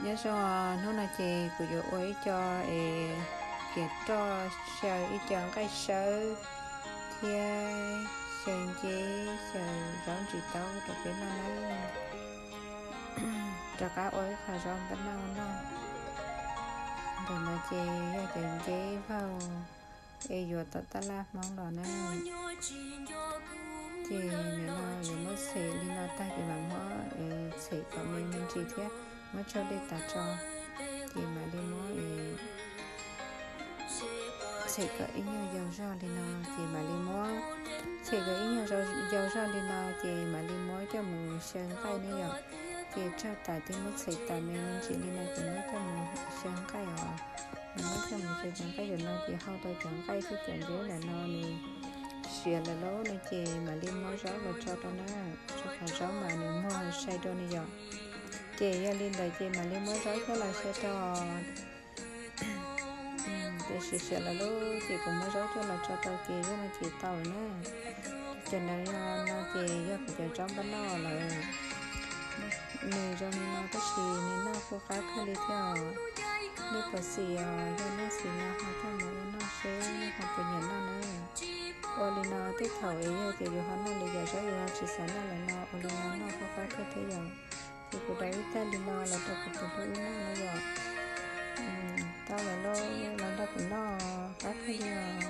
Nyob zoo, hnub no ces kuv yuav ua ib co es kiav roj xyaw ib co nqaij sawb thiab xyaw nceb xyaw zaub ntsis taub rau peb noj na. Rov qab ua ib qho zaub npab noj noj. Ntawm no ces yog cov nceb vaug es yuav tom tab laj Hmoob los na. Ces nim no yuav muab txhem li no tag ces mam muab txhem kom me me ntsis thiab muab tsau dej tas tso. Ces mam li muab txhem kom ib nyuag yau zog li no ces mam li muab, txhem kom ib nyuag yau zog li no ces mam li muab coj mus xyaw nqaij ne yom. Ces tsau tas ces muab txhem tas me me ntsis li no ces muab coj mus xyaw nqaij os. Muab coj mus xyaw cov nqaij zaum no ces hau tau cov nqaij thiab cov nceb ntawm no nws siav lawm lauj no ces mam li muab zaub los tso rau na. Rau qhov zaub mas nws muag sai dua ne yom. Ces yog li ntawd ces mam li muab zaub coj los xyaw rau. Ces siav siav lawm lauj ces kuv muab zaub coj los tso rau ces zaub no ces tau lawm na. Cov ntawd no ces yog kuv cov zaub npab noj lawm. Nws zoo li no tab sis nws noj kuj qab kawg li thiab os. Nej puas xis os? Yog nej xis no ho coj mus ua noj seb nej ho puas nyiam noj na. Ua li no tej thaum es yog tias yus ho noj lwm yam zaub yus ho tsis xav noj lawm no ua li no noj kuj qab kawg thiab yom. Ces kuv daus ib taig li no los rau kuv tus hlub wb noj na yom. Tau lawm lauj, los nrog kuv noj, qab kawg li os.